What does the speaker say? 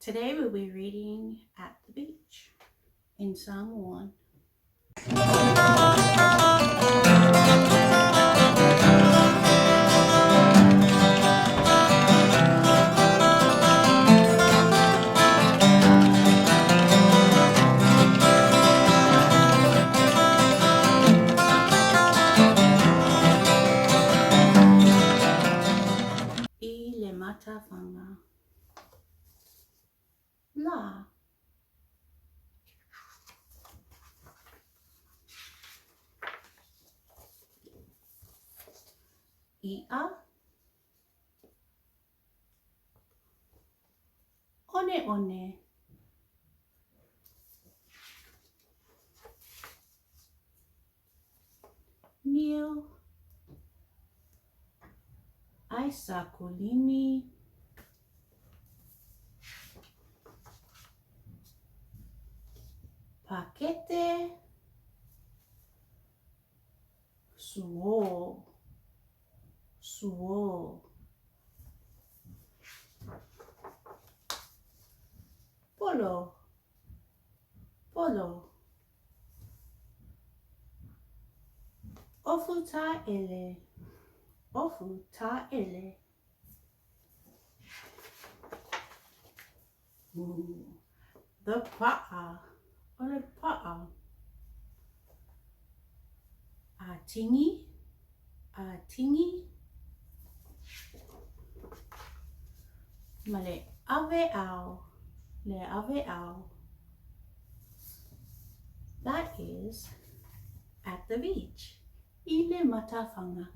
Today we'll be reading At the Beach in Samoan. I le matawhanga. La. I'a. Oneone. Niu. Aisakulimi. Pakete. Suō. Suō. Polo. Polo. Ofu tāele. Ofu tāele. Ooh. The pa'a. O le pa'a. A tingi. A tingi. Ma le ave ao. Le ave ao. That is at the beach. I le matawhanga.